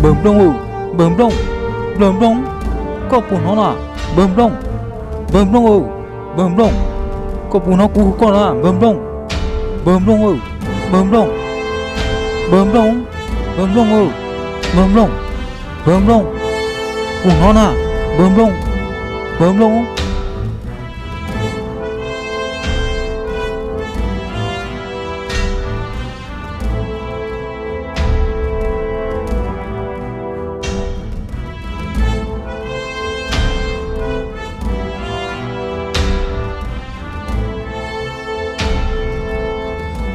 Npawg Nplooj, Npawg Nplooj, Npawg Nplooj, koj puas hnov na? Npawg Nplooj, Npawg Nplooj, Npawg Nplooj, koj puas hnov kuv hu koj na? Npawg Nplooj, Npawg Nplooj, Npawg Nplooj, Npawg Nplooj, Npawg Nplooj, Npawg Nplooj, Npawg Nplooj, puas hnov na? Npawg Nplooj, Npawg Nplooj.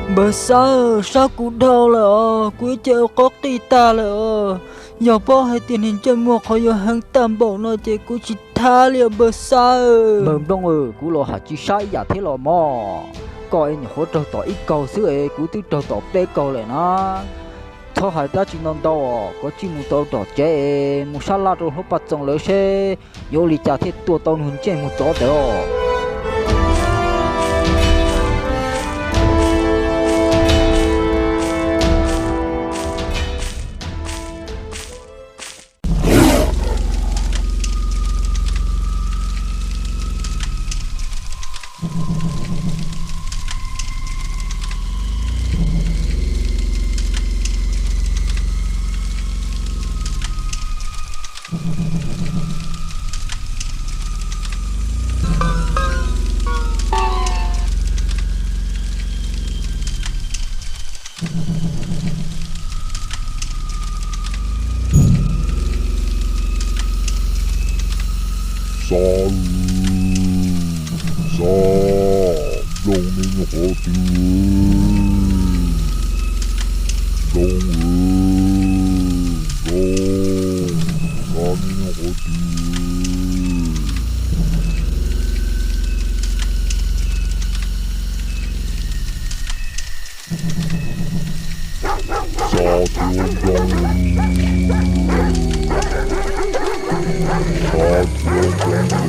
Npawg Xab, sab kuv dhau lawm os, kuv ib ce qob qij tag lawm os. Yog paub hais tias niag ntsej muag qhov yuav heev tag npaum no ces kuv tsis thab li os Npawg Xab. Npawg Nplooj, kuv los hais tsis sab ib yam thiab los mog. Koj es nyuam qhuav raug tom ib kaug xwb es kuv twb raug tom peb kaug lawm na. Txhob hais dab tsi ntau ntau os, koj tsij mus tau tom tsev es mus sab laj rau hlob Paj Txoos lawv seb yuav ua li cas thiaj tua tau nws ntsej muag tsov ntawd os. Xab, Xab, Nplooj neb nyob qhov twg? Nplooj, Nplooj, Xab neb nyob qhov twg? Xab thiab Nplooj, Xab thiab Nplooj, neb nyob qhov twg os?